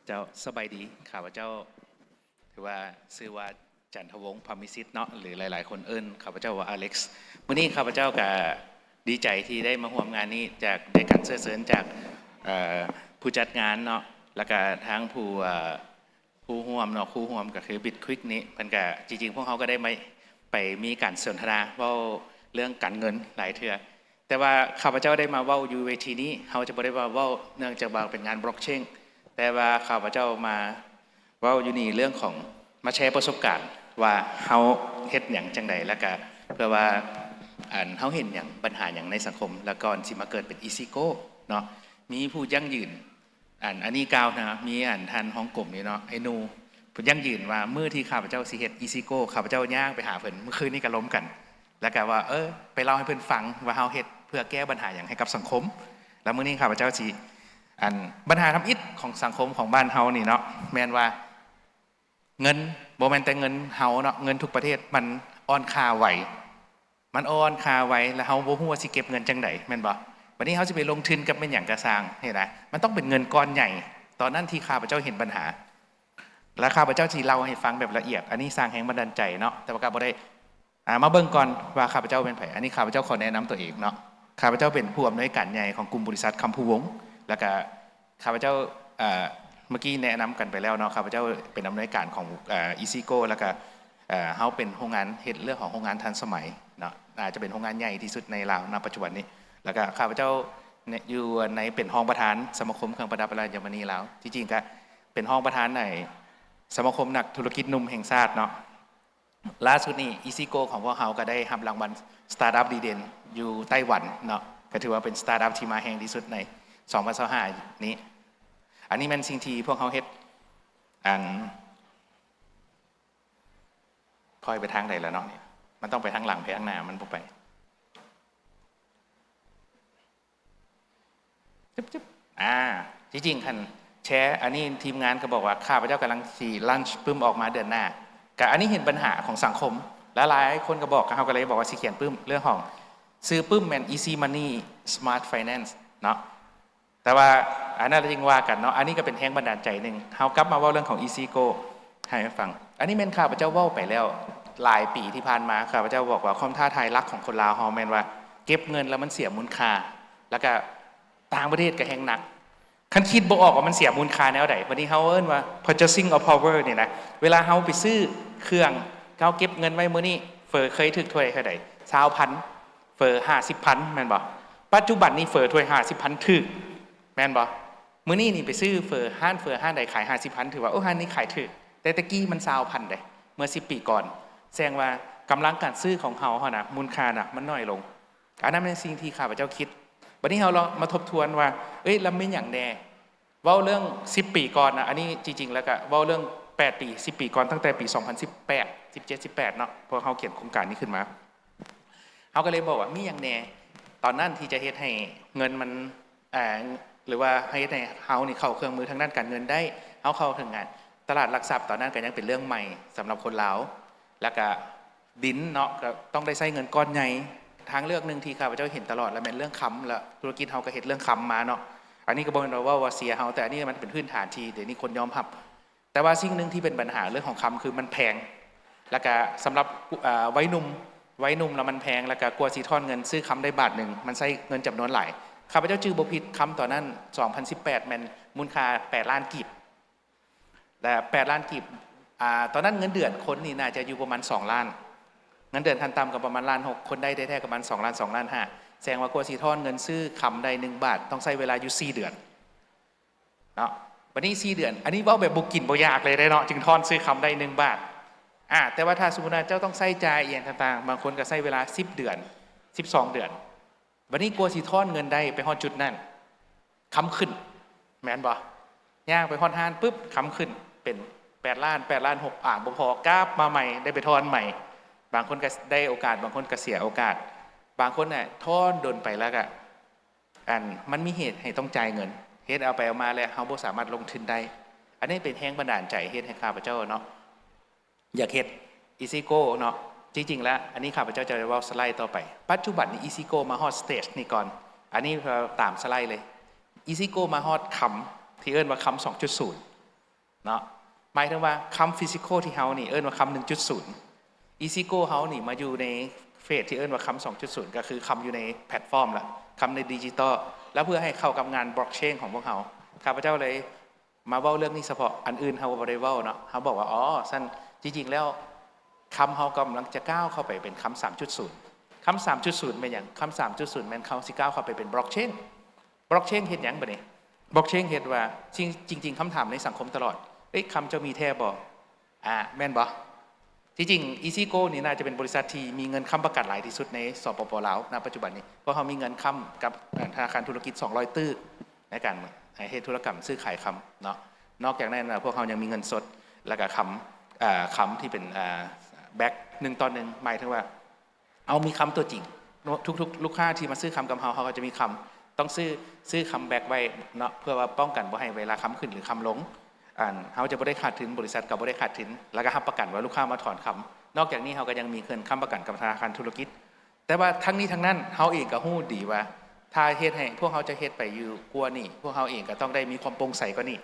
ເຈົ້າ ສະບາຍດີ. ຂ້າພະເຈົ້າຖືວ່າຊື່ວ່າ ຈັນທະວົງ ພາມີສິດເນາະ ຫຼືຫຼາຍໆຄົນເອີ້ນຂ້າພະເຈົ້າວ່າ ອາເລັກ. ມື້ນີ້ຂ້າພະເຈົ້າກະດີໃຈທີ່ໄດ້ມາຮ່ວມງານນີ້ ຈາກ ໄດ້ການເຊື້ອເຊີນຈາກ ເອີ ຜູ້ຈັດງານເນາະ ແລ້ວກະທາງຜູ້ ເອີ ຄູ່ຮ່ວມເນາະ ຄູ່ຮ່ວມກະຄື Bitquick ນີ້ ເພິ່ນກະ ຈິງໆ ພວກເຮົາກະໄດ້ໄປ ໄປມີການສົນທະນາເວົ້າເລື່ອງການເງິນຫຼາຍເທື່ອ. ແຕ່ວ່າຂ້າພະເຈົ້າໄດ້ມາເວົ້າຢູ່ເວທີນີ້ ເຮົາຈະບໍ່ໄດ້ມາເວົ້າເນື່ອງຈາກວ່າເປັນງານ Blockchain ແຕ່ວ່າຂ້າພະເຈົ້າມາເວົ້າຢູ່ນີ້ເລື່ອງຂອງ ມາແຊປະສົບການວ່າເຮົາເຮັດຫຍັງຈັ່ງໃດ ແລ້ວກະເພື່ອວ່າ ອັນ ເຮົາເຫັນຫຍັງ ບັນຫາຫຍັງໃນສັງຄົມ ແລ້ວກ່ອນຊິມາເກີດເປັນ EasyGo ເນາະ ມີຜູ້ຢັ້ງຢືນ ອັນ ອັນນີ້ກ່າວນະ ມີ ອັນ ທ່ານຮອງກົມນີ້ເນາະ ໄອ້ນູ ເພິ່ນຢັ້ງຢືນວ່າມື້ທີ່ຂ້າພະເຈົ້າຊິເຮັດ EasyGo ຂ້າພະເຈົ້າຍ່າງໄປຫາເພິ່ນ ມື້ຄືນນີ້ກະລົມກັນ ແລ້ວກະວ່າ ເອີ ໄປເລົ່າໃຫ້ເພິ່ນຟັງວ່າເຮົາເຮັດເພື່ອແກ້ບັນຫາຫຍັງໃຫ້ກັບສັງຄົມ. ແລ້ວມື້ນີ້ຂ້າພະເຈົ້າຊິ ອັນ ບັນຫາທຳອິດຂອງສັງຄົມຂອງບ້ານເຮົານີ້ເນາະ ແມ່ນວ່າເງິນ ບໍ່ແມ່ນແຕ່ເງິນເຮົາເນາະ ເງິນທຸກປະເທດມັນອ່ອນຄ່າໄວ ມັນອ່ອນຄ່າໄວ ແລ້ວເຮົາບໍ່ຮູ້ວ່າຊິເກັບເງິນຈັ່ງໃດ ແມ່ນບໍ່? ບັດນີ້ເຮົາຊິໄປລົງທຶນກັບແມ່ນຫຍັງກະຊ່າງ ເຫັນນະ ມັນຕ້ອງເປັນເງິນກ້ອນໃຫຍ່. ຕອນນັ້ນທີ່ຂ້າພະເຈົ້າເຫັນບັນຫາ ແລະ ຂ້າພະເຈົ້າຊິເລົ່າໃຫ້ຟັງແບບລະອຽດ ອັນນີ້ສ້າງແຮງບັນດານໃຈເນາະ ແຕ່ວ່າກະບໍ່ໄດ້ ອ່າ ມາເບິ່ງກ່ອນວ່າຂ້າພະເຈົ້າແມ່ນໃຜ. ອັນນີ້ຂ້າພະເຈົ້າຂໍແນະນຳຕົວເອງເນາະ ຂ້າພະເຈົ້າເປັນຜູ້ອຳນວຍການໃຫຍ່ຂອງກຸ່ມບໍລິສັດຄຳພູວົງ ແລ້ວກະຂ້າພະເຈົ້າ ເອີ ເມື່ອກີ້ແນະນຳກັນໄປແລ້ວເນາະ ຂ້າພະເຈົ້າເປັນອຳນວຍການຂອງ ເອີ EasyGo ແລ້ວກະ ເອີ ເຮົາເປັນໂຮງງານ ເຮັດເລື່ອງຂອງໂຮງງານທັນສະໄໝເນາະ ອາດຈະເປັນໂຮງງານໃຫຍ່ທີ່ສຸດໃນລາວນະປັດຈຸບັນນີ້ ແລ້ວກະຂ້າພະເຈົ້າ ຢູ່ໃນ ເປັນຮອງປະທານສະມາຄົມເຄື່ອງປະດັບ ແລະ ອັນຍະມະນີລາວ ທີ່ຈິງກະເປັນຮອງປະທານໃນສະມາຄົມນັກທຸລະກິດໜຸ່ມແຫ່ງຊາດເນາະ. ລ່າສຸດນີ້ EasyGo ຂອງພວກເຮົາກະໄດ້ຮັບລາງວັນ Startup ດີເດັ່ນຢູ່ໄຕ້ຫວັນເນາະ ກະຖືວ່າເປັນ Startup ທີ່ມາແຮງທີ່ສຸດໃນ ສອງພັນຊາວຫ້ານີ້. ອັນນີ້ແມ່ນສິ່ງທີ່ພວກເຮົາເຮັດ ອັນ ຄ່ອຍໄປທາງໃດລະເນາະ ມັນຕ້ອງໄປທາງຫຼັງ ໄປທາງໜ້າມັນບໍ່ໄປ. ຈຶບໆ ອາ ທີ່ຈິງຄັນແຊ ອັນນີ້ທີມງານກະບອກວ່າ ຂ້າພະເຈົ້າກຳລັງຊິ launch ປຶ້ມອອກມາເດືອນໜ້າ ກະອັນນີ້ເຫັນບັນຫາຂອງສັງຄົມ ແລະ ຫຼາຍຄົນກະບອກ ເຮົາກະເລີຍບອກວ່າຊິຂຽນປຶ້ມ ເລື່ອງຂອງຊື່ປຶ້ມແມ່ນ Easy Money Smart Finance ເນາະ ແຕ່ວ່າອັນນັ້ນຈຶ່ງວ່າກັນເນາະ ອັນນີ້ກະເປັນແຮງບັນດານໃຈໜຶ່ງ. ເຮົາກັບມາເວົ້າເລື່ອງຂອງ EasyGo ໃຫ້ຟັງ. ອັນນີ້ແມ່ນຂ້າພະເຈົ້າເວົ້າໄປແລ້ວຫຼາຍປີທີ່ຜ່ານມາ ຂ້າພະເຈົ້າບອກວ່າຄວາມທ້າທາຍຫຼັກຂອງຄົນລາວເຮົາແມ່ນວ່າ ເກັບເງິນແລ້ວມັນເສຍມູນຄ່າ ແລ້ວກະຕ່າງປະເທດກະແຮງໜັກ ຄັນຄິດບໍ່ອອກວ່າມັນເສຍມູນຄ່າແນວໃດ. ບັດນີ້ເຮົາເອີ້ນວ່າ purchasing of power ນີ້ນະ ເວລາເຮົາໄປຊື້ເຄື່ອງ ເຮົາເກັບເງິນໄວ້ມື້ນີ້ ເຝີເຄີຍຖືກຖ້ວຍເທົ່າໃດ? ຊາວພັນ ເຝີຫ້າສິບພັນ ແມ່ນບໍ່? ປັດຈຸບັນນີ້ເຝີຖ້ວຍຫ້າສິບພັນຖືກ ແມ່ນບໍ່? ມື້ນີ້ນີ້ໄປຊື້ເຝີຮ້ານເຝີຮ້ານໃດຂາຍຫ້າສິບພັນ ຖືວ່າ ໂອ້ ຮ້ານນີ້ຂາຍຖືກ ແຕ່ແຕ່ກີ້ມັນຊາວພັນເດ້ ເມື່ອສິບປີກ່ອນ. ແສດງວ່າກຳລັງການຊື້ຂອງເຮົາຫັ້ນນະ ມູນຄ່ານະ ມັນໜ້ອຍລົງ. ອັນນັ້ນແມ່ນສິ່ງທີ່ຂ້າພະເຈົ້າຄິດ. ບັດນີ້ເຮົາລອງມາທົບທວນວ່າ ເອີຍ ລະມີຫຍັງແດ່? ເວົ້າເລື່ອງສິບປີກ່ອນນະ ອັນນີ້ຈິງໆ ແລ້ວກະເວົ້າເລື່ອງແປດປີ ສິບປີກ່ອນ ຕັ້ງແຕ່ປີສອງພັນສິບແປດ ສິບເຈັດ ສິບແປດເນາະ ພວກເຮົາຂຽນໂຄງການນີ້ຂຶ້ນມາ ເຮົາກະເລີຍບອກວ່າມີຫຍັງແດ່ ຕອນນັ້ນທີ່ຈະເຮັດໃຫ້ເງິນມັນ ເອີ ຫຼືວ່າເຮັດໃຫ້ເຮົານີ້ເຂົ້າເຄື່ອງມືທາງດ້ານການເງິນໄດ້ ເຮົາເຂົ້າເຖິງງານ ຕະຫຼາດຫຼັກຊັບຕອນນັ້ນກະຍັງເປັນເລື່ອງໃໝ່ສຳລັບຄົນລາວ ແລ້ວກະດິນເນາະ ກະຕ້ອງໄດ້ໃຊ້ເງິນກ້ອນໃຫຍ່. ທາງເລືອກໜຶ່ງທີ່ຂ້າພະເຈົ້າເຫັນຕະຫຼອດ ລະແມ່ນເລື່ອງຄຳ ລະທຸລະກິດເຮົາກະເຮັດເລື່ອງຄຳມາເນາະ ອັນນີ້ກະບໍ່ແມ່ນວ່າເວົ້າວ່າເຊຍເຮົາ ແຕ່ອັນນີ້ມັນເປັນພື້ນຖານທີ່ດຽວນີ້ຄົນຍອມຮັບ. ແຕ່ວ່າສິ່ງໜຶ່ງທີ່ເປັນບັນຫາເລື່ອງຂອງຄຳຄືມັນແພງ ແລ້ວກະສຳລັບ ເອີ ໄວໜຸ່ມ ໄວໜຸ່ມລະມັນແພງ ແລ້ວກະກວ່າຊິທ້ອນເງິນຊື້ຄຳໄດ້ບາດໜຶ່ງ ມັນໃຊ້ເງິນຈຳນວນຫຼາຍ. ຂ້າພະເຈົ້າຈື່ບໍ່ຜິດ ຄຳຕອນນັ້ນ ສອງພັນສິບແປດ ແມ່ນມູນຄ່າແປດລ້ານກີບ ແລະ ແປດລ້ານກີບ ອາ ຕອນນັ້ນເງິນເດືອນຄົນນີ້ໜ້າຈະຢູ່ປະມານສອງລ້ານ ເງິນເດືອນຂັ້ນຕ່ຳກະປະມານລ້ານຫົກ ຄົນໄດ້ແທ້ໆກະປະມານສອງລ້ານ ສອງລ້ານຫ້າ ແສດງວ່າກວ່າຊິທ້ອນເງິນຊື້ຄຳໄດ້ໜຶ່ງບາດ ຕ້ອງໃຊ້ເວລາຢູ່ສີ່ເດືອນເນາະ. ບັດນີ້ສີ່ເດືອນ ອັນນີ້ເວົ້າແບບບໍ່ກິນບໍ່ຢາກເລີຍເດ້ເນາະ ຈຶ່ງທ້ອນຊື້ຄຳໄດ້ໜຶ່ງບາດ. ອາ ແຕ່ວ່າຖ້າສົມມຸດວ່າເຈົ້າຕ້ອງໃຊ້ຈ່າຍອີ່ຫຍັງຕ່າງໆ ບາງຄົນກະໃຊ້ເວລາສິບເດືອນ ສິບສອງເດືອນ. ບັດນີ້ກວ່າຊິທ້ອນເງິນໄດ້ໄປຮອດຈຸດນັ້ນ ຄຳຂຶ້ນ ແມ່ນບໍ່? ຍ່າງໄປຮອດຮ້ານປຶບ ຄຳຂຶ້ນເປັນແປດລ້ານ ແປດລ້ານຫົກ ອາ ບໍ່ພໍ ກັບມາໃໝ່ ໄດ້ໄປທ້ອນໃໝ່. ບາງຄົນກະໄດ້ໂອກາດ ບາງຄົນກະເສຍໂອກາດ ບາງຄົນນະ ທ້ອນດົນໄປແລ້ວກະ ອັນ ມັນມີເຫດໃຫ້ຕ້ອງຈ່າຍເງິນ ເຮັດເອົາໄປເອົາມາແລ້ວ ເຮົາບໍ່ສາມາດລົງທຶນໄດ້. ອັນນີ້ເປັນແຮງບັນດານໃຈເຮັດໃຫ້ຂ້າພະເຈົ້າເນາະ ຢາກເຮັດ EasyGo ເນາະ. ຈິງໆ ແລ້ວ ອັນນີ້ຂ້າພະເຈົ້າຈະໄດ້ເວົ້າສະໄລຕໍ່ໄປ. ປັດຈຸບັນນີ້ EasyGo ມາຮອດ stage ນີ້ກ່ອນ ອັນນີ້ຕາມສະໄລເລີຍ. EasyGo ມາຮອດຄຳ ທີ່ເອີ້ນວ່າຄຳສອງຈຸດສູນ ເນາະ ໝາຍເຖິງວ່າຄຳ physical ທີ່ເຮົານີ້ເອີ້ນວ່າຄຳ ໜຶ່ງຈຸດສູນ EasyGo ເຮົານີ້ມາຢູ່ໃນເຟສທີ່ເອີ້ນວ່າຄຳ ສອງຈຸດສູນ ກໍຄືຄຳຢູ່ໃນແພລດຟອມລະ ຄຳໃນດິຈິຕອລ ແລ້ວເພື່ອໃຫ້ເຂົ້າກັບງານ blockchain ຂອງພວກເຮົາ ຂ້າພະເຈົ້າເລີຍມາເວົ້າເລື່ອງນີ້ສະເພາະ ອັນອື່ນເຮົາບໍ່ໄດ້ເວົ້າເນາະ ເຮົາບອກວ່າ ອໍ ຊັ້ນ ຈິງໆແລ້ວ ຄຳເຮົາກຳລັງຈະກ້າວເຂົ້າໄປເປັນຄຳ ສາມຈຸດສູນ ຄຳ ສາມຈຸດສູນ ແມ່ນຫຍັງ? ຄຳ ສາມຈຸດສູນ ແມ່ນເຮົາຊິກ້າວເຂົ້າໄປເປັນ blockchain blockchain ເຮັດຫຍັງບາດນີ້? blockchain ເຮັດວ່າ ຈິງໆ ຄຳຖາມໃນສັງຄົມຕະຫຼອດ ເອີຍ ຄຳເຈົ້າມີແທ້ບໍ່? ອາ ແມ່ນບໍ່? ທີ່ຈິງ EasyGo ນີ້ໜ້າຈະເປັນບໍລິສັດທີ່ມີເງິນຄ້ຳປະກັນຫຼາຍທີ່ສຸດໃນ ສປປ ລາວ ນະປັດຈຸບັນນີ້ ເພາະເຮົາມີເງິນຄ້ຳກັບ ເອີ ທະນາຄານທຸລະກິດ ສອງຮ້ອຍຕື້ ໃນການເຮັດທຸລະກຳຊື້ຂາຍຄຳເນາະ ນອກຈາກນັ້ນ ພວກເຮົາຍັງມີເງິນສົດ ແລ້ວກໍຄຳ ເອີ ຄຳທີ່ເປັນ ເອີ back ໜຶ່ງຕໍ່ໜຶ່ງ ໝາຍເຖິງວ່າ ເຮົາມີຄຳຕົວຈິງ ທຸກໆລູກຄ້າທີ່ມາຊື້ຄຳກັບເຮົາ ເຮົາກໍຈະມີຄຳ ຕ້ອງຊື້ ຊື້ຄຳ back ໄວ້ເນາະ ເພື່ອວ່າປ້ອງກັນບໍ່ໃຫ້ເວລາຄຳຂຶ້ນ ຫຼື ຄຳລົງ ອັນ ເຮົາຈະບໍ່ໄດ້ຂາດທຶນ ບໍລິສັດກໍບໍ່ໄດ້ຂາດທຶນ ແລ້ວກໍຮັບປະກັນວ່າລູກຄ້າມາຖອນຄຳ ນອກຈາກນີ້ເຮົາກໍຍັງມີເງິນຄ້ຳປະກັນກັບທະນາຄານທຸລະກິດ ແຕ່ວ່າທັງນີ້ທັງນັ້ນ ເຮົາເອງກໍຮູ້ດີວ່າ ຖ້າເຮັດໃຫ້ ພວກເຮົາຈະເຮັດໄປຢູ່ກວ່ານີ້ ພວກເຮົາເອງກໍຕ້ອງໄດ້ມີຄວາມໂປ່ງໃສກວ່ານີ້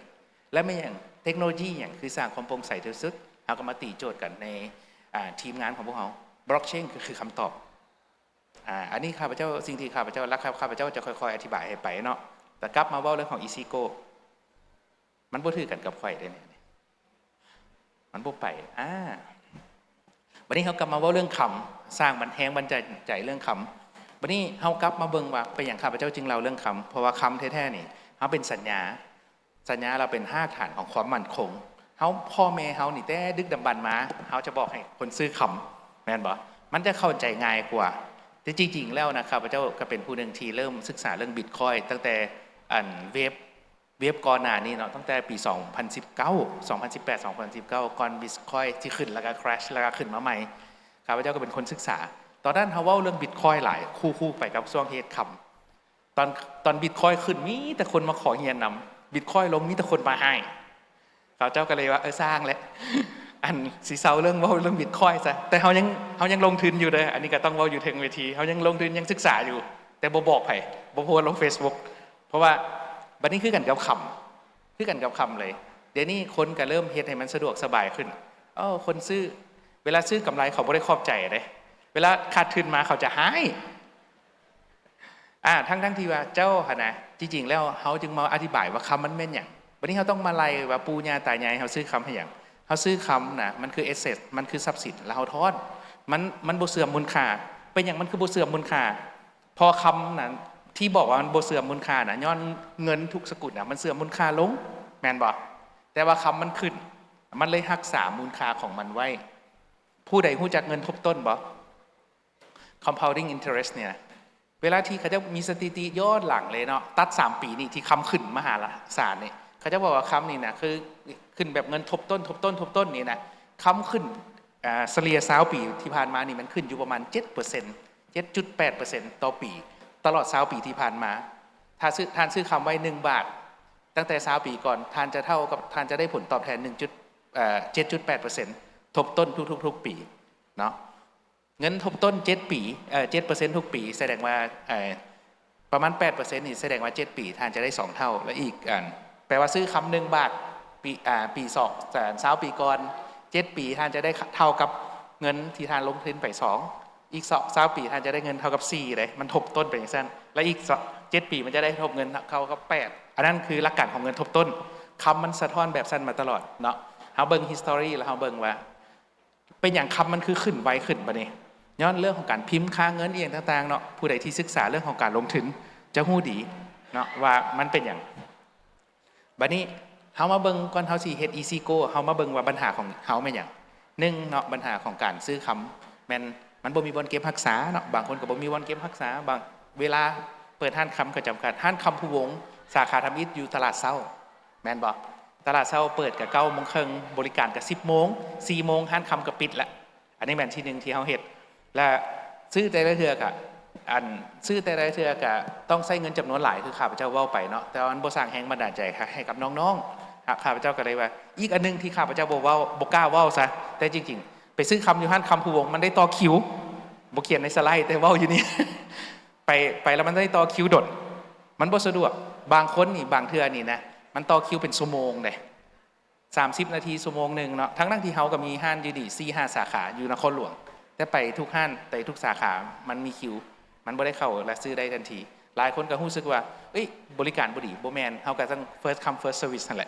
ແລະ ແມ່ນຫຍັງ ເຕັກໂນໂລຢີຫຍັງຄືສ້າງຄວາມໂປ່ງໃສທີ່ສຸດ? ເຮົາກໍມາຕີໂຈດກັນໃນ ອາ ທີມງານຂອງພວກເຮົາ blockchain ກໍຄືຄຳຕອບ. ອາ ອັນນີ້ຂ້າພະເຈົ້າ ສິ່ງທີ່ຂ້າພະເຈົ້າ ແລະ ຂ້າພະເຈົ້າຈະຄ່ອຍໆອະທິບາຍໃຫ້ໄປເນາະ ແຕ່ກັບມາເວົ້າເລື່ອງຂອງ EasyGo ມັນບໍ່ຖືກກັນກັບຂ້ອຍເດ້ນີ້ ມັນບໍ່ໄປ ອາ ບັດນີ້ເຮົາກັບມາເວົ້າເລື່ອງຄຳ ສ້າງບັນ ແຮງບັນດານໃຈເລື່ອງຄຳ ບັດນີ້ເຮົາກັບມາເບິ່ງວ່າເປັນຫຍັງຂ້າພະເຈົ້າຈຶ່ງເລົ່າເລື່ອງຄຳ ເພາະວ່າຄຳແທ້ໆນີ້ ເຮົາເປັນສັນຍາ ສັນຍາລາວເປັນຮາກຖານຂອງຄວາມໝັ້ນຄົງ ເຮົາ ພໍ່ແມ່ເຮົານີ້ແຕ່ດຶກດຳບັນມາ ເຮົາຈະບອກໃຫ້ຄົນຊື້ຄຳ ແມ່ນບໍ່? ມັນຈະເຂົ້າໃຈງ່າຍກວ່າ ແຕ່ຈິງໆແລ້ວນະ ຂ້າພະເຈົ້າກໍເປັນຜູ້ໜຶ່ງທີ່ເລີ່ມສຶກສາເລື່ອງ Bitcoin ຕັ້ງແຕ່ ອັນ ເວບ ເວບກ່ອນໜ້ານີ້ເນາະ ຕັ້ງແຕ່ປີສອງພັນສິບເກົ້າ ສອງພັນສິບແປດ ສອງພັນສິບເກົ້າ ກ່ອນ Bitcoin ຊິຂຶ້ນ ແລ້ວກໍ crash ແລ້ວກໍຂຶ້ນມາໃໝ່ ຂ້າພະເຈົ້າກໍເປັນຄົນສຶກສາ ຕອນນັ້ນເຮົາເວົ້າເລື່ອງ Bitcoin ຫຼາຍ ຄູ່ໆໄປກັບຊ່ວງເຮັດຄຳ ຕອນ ຕອນ Bitcoin ຂຶ້ນ ມີແຕ່ຄົນມາຂໍຮຽນນຳ Bitcoin ລົງ ມີແຕ່ຄົນມາຮ້າຍ ເຂົາເຈົ້າກໍເລີຍວ່າ ເອີ ຊ່າງແຫຼະ ອັນ ຊິເຊົາເລື່ອງເວົ້າເລື່ອງ Bitcoin ຊະ ແຕ່ເຮົາຍັງ ເຮົາຍັງລົງທຶນຢູ່ເດີ ອັນນີ້ກໍຕ້ອງເວົ້າຢູ່ເທິງເວທີ ເຮົາຍັງລົງທຶນ ຍັງສຶກສາຢູ່ ແຕ່ບໍ່ບອກໃຜ ບໍ່ໂພສລົງ Facebook ເພາະວ່າ ບັດນີ້ຄືກັນກັບຄຳ ຄືກັນກັບຄຳເລີຍ ດຽວນີ້ຄົນກໍເລີ່ມເຮັດໃຫ້ມັນສະດວກສະບາຍຂຶ້ນ ເອີ ຄົນຊື້ ເວລາຊື້ກຳໄລເຂົາບໍ່ໄດ້ຂອບໃຈເດ້ ເວລາຂາດທຶນມາເຂົາຈະຮ້າຍ ອາ ທັງໆທີ່ວ່າເຈົ້າຫັ້ນນະ ຈິງໆແລ້ວເຮົາຈຶ່ງມາອະທິບາຍວ່າຄຳມັນແມ່ນຫຍັງ ບັດນີ້ເຮົາຕ້ອງມາໄລ່ວ່າປູ່ຍ່າຕາຍາຍເຮົາຊື້ຄຳໃຫ້ຫຍັງ ເຮົາຊື້ຄຳນະ ມັນຄື asset ມັນຄືຊັບສິນ ແລ້ວເຮົາຖອນ ມັນ ມັນບໍ່ເສື່ອມມູນຄ່າ ເປັນຫຍັງມັນຄືບໍ່ເສື່ອມມູນຄ່າ ເພາະຄຳນັ້ນ ທີ່ບອກວ່າມັນບໍ່ເສື່ອມມູນຄ່ານະ ຍ້ອນເງິນທຸກສະກຸນນະ ມັນເສື່ອມມູນຄ່າລົງ ແມ່ນບໍ່? ແຕ່ວ່າຄຳມັນຂຶ້ນ ມັນເລີຍຮັກສາມູນຄ່າຂອງມັນໄວ້ ຜູ້ໃດຮູ້ຈັກເງິນທົບຕົ້ນບໍ່? compounding interest ນີ້ນະ ເວລາທີ່ເຂົາເຈົ້າມີສະຖິຕິຍ້ອນຫຼັງເລີຍເນາະ ຕັດສາມປີນີ້ທີ່ຄຳຂຶ້ນມະຫາສານນີ້ ເຂົາເຈົ້າບອກວ່າຄຳນີ້ນະ ຄືຂຶ້ນແບບເງິນທົບຕົ້ນ ທົບຕົ້ນ ທົບຕົ້ນນີ້ນະ ຄຳຂຶ້ນ ອາ ສະເລ່ຍຊາວປີທີ່ຜ່ານມານີ້ ມັນຂຶ້ນຢູ່ປະມານເຈັດເປີເຊັນ ເຈັດຈຸດແປດເປີເຊັນຕໍ່ປີ ຕະຫຼອດຊາວປີທີ່ຜ່ານມາ ຖ້າຊື້ ທ່ານຊື້ຄຳໄວ້ໜຶ່ງບາດ ຕັ້ງແຕ່ຊາວປີກ່ອນ ທ່ານຈະເທົ່າກັບ ທ່ານຈະໄດ້ຜົນຕອບແທນໜຶ່ງຈຸດ ເອີ ເຈັດຈຸດແປດເປີເຊັນ ທົບຕົ້ນທຸກໆປີເນາະ ເງິນທົບຕົ້ນເຈັດປີ ເອີ ເຈັດເປີເຊັນທຸກປີ ສະແດງວ່າ ເອີ ປະມານແປດເປີເຊັນນີ້ ສະແດງວ່າເຈັດປີທ່ານຈະໄດ້ສອງເທົ່າ ແລະ ອີກອັນ ແປວ່າຊື້ຄຳໜຶ່ງບາດ ປີ ອາ ປີສອງ ຊາວປີກ່ອນ ເຈັດປີທ່ານຈະໄດ້ເທົ່າກັບເງິນທີ່ທ່ານລົງທຶນໄປສອງ ອີກຊາວປີທ່ານຈະໄດ້ເງິນເທົ່າກັບສີ່ເດ້ ມັນທົບຕົ້ນໄປຈັ່ງຊັ້ນ ແລະ ອີກເຈັດປີມັນຈະໄດ້ທົບເງິນເທົ່າກັບແປດ ອັນນັ້ນຄືຫຼັກການຂອງເງິນທົບຕົ້ນ ຄຳມັນສະທ້ອນແບບຊັ້ນມາຕະຫຼອດເນາະ ເຮົາເບິ່ງ history ແລ້ວເຮົາເບິ່ງວ່າ ເປັນຫຍັງຄຳມັນຄືຂຶ້ນໄວຂຶ້ນບາດນີ້? ຍ້ອນເລື່ອງຂອງການພິມຄ່າເງິນອີ່ຫຍັງຕ່າງໆເນາະ, ຜູ້ໃດທີ່ສຶກສາເລື່ອງຂອງການລົງທຶນຈະຮູ້ດີເນາະວ່າມັນເປັນຫຍັງ. ບາດນີ້ເຮົາມາເບິ່ງ ກ່ອນເຮົາຊິເຮັດ Easy Go ເຮົາມາເບິ່ງວ່າບັນຫາຂອງເຮົາແມ່ນຫຍັງ. ໜຶ່ງເນາະ, ບັນຫາຂອງການຊື້ຄຳແມ່ນມັນບໍ່ມີບ່ອນເກັບຮັກສາເນາະ, ບາງຄົນກໍບໍ່ມີບ່ອນເກັບຮັກສາ, ບາງເວລາເປີດຮ້ານຄຳກໍຈຳກັດ. ຮ້ານຄຳພູວົງສາຂາທຳອິດຢູ່ຕະຫຼາດເຊົ້າ ແມ່ນບໍ່? ຕະຫຼາດເຊົ້າເປີດກະເກົ້າໂມງເຄິ່ງ, ບໍລິການກະສິບໂມງ, ສີ່ໂມງຮ້ານຄຳກະປິດລະ. ອັນນີ້ແມ່ນທີໜຶ່ງທີ່ເຮົາເຮັດ ແລະ ຊື້ແຕ່ລະເທື່ອກະ ອັນ ຊື້ແຕ່ລະເທື່ອກະຕ້ອງໃຊ້ເງິນຈຳນວນຫຼາຍ ຄືຂ້າພະເຈົ້າເວົ້າໄປເນາະ, ແຕ່ວ່າມັນບໍ່ສ້າງແຮງບັນດານໃຈໃຫ້ກັບນ້ອງໆ. ຂ້າພະເຈົ້າກະເລີຍວ່າ ອີກອັນໜຶ່ງທີ່ຂ້າພະເຈົ້າບໍ່ເວົ້າ ບໍ່ກ້າເວົ້າຊະ ແຕ່ຈິງໆ ໄປຊື້ຄຳຢູ່ຮ້ານຄຳພູວົງ ມັນໄດ້ຕໍ່ຄິວ, ບໍ່ຂຽນໃນສະໄລ ແຕ່ເວົ້າຢູ່ນີ້ ໄປ ໄປແລ້ວມັນໄດ້ຕໍ່ຄິວດົນ ມັນບໍ່ສະດວກ. ບາງຄົນນີ້ ບາງເທື່ອນີ້ນະ ມັນຕໍ່ຄິວເປັນຊົ່ວໂມງເດ້. ສາມສິບນາທີ ຊົ່ວໂມງໜຶ່ງເນາະ ທັງໆທີ່ເຮົາກໍມີຮ້ານຢູ່ນີ້ສີ່ຫ້າສາຂາຢູ່ນະຄອນຫຼວງ ແຕ່ໄປທຸກຮ້ານ ໄປທຸກສາຂາ ມັນມີຄິວ ມັນບໍ່ໄດ້ເຂົ້າແລະຊື້ໄດ້ທັນທີ. ຫຼາຍຄົນກໍຮູ້ສຶກວ່າ ເອີຍ ບໍລິການບໍ່ດີ. ບໍ່ແມ່ນ, ເຮົາກໍຕ້ອງ first come first service ຫັ້ນແຫຼະ.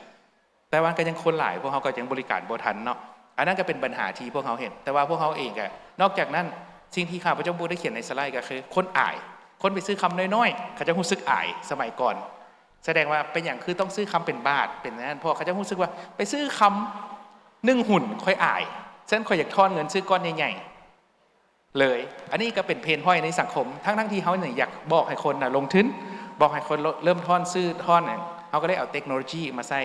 ແຕ່ວ່າກໍຍັງຄົນຫຼາຍ ພວກເຮົາກໍຍັງບໍລິການບໍ່ທັນເນາະ. ອັນນັ້ນກໍເປັນບັນຫາທີ່ພວກເຮົາເຫັນ. ແຕ່ວ່າພວກເຮົາເອງກໍ ນອກຈາກນັ້ນ ສິ່ງທີ່ຂ້າພະເຈົ້າບໍ່ໄດ້ຂຽນໃນສະໄລກໍຄື ຄົນອາຍ, ຄົນໄປຊື້ຄຳນ້ອຍໆ ເຂົາເຈົ້າຮູ້ສຶກອາຍສະໄໝກ່ອນ. ສະແດງວ່າເປັນຫຍັງຄືຕ້ອງຊື້ຄຳເປັນບາດ ເປັນອັນນັ້ນ ເພາະເຂົາເຈົ້າຮູ້ສຶກວ່າ ໄປຊື້ຄຳໜຶ່ງຫຸ້ນຂ້ອຍອາຍ, ສະນັ້ນຂ້ອຍຢາກທ້ອນເງິນຊື້ກ້ອນໃຫຍ່ໆເລີຍ. ອັນນີ້ກໍເປັນ pain point ໃນສັງຄົມ ທັງໆທີ່ເຮົານີ້ຢາກບອກໃຫ້ຄົນນະລົງທຶນ, ບອກໃຫ້ຄົນເລີ່ມທ້ອນ ຊື້ທ້ອນ, ເຮົາກໍເລີຍເອົາເຕັກໂນໂລຢີມາໃຊ້.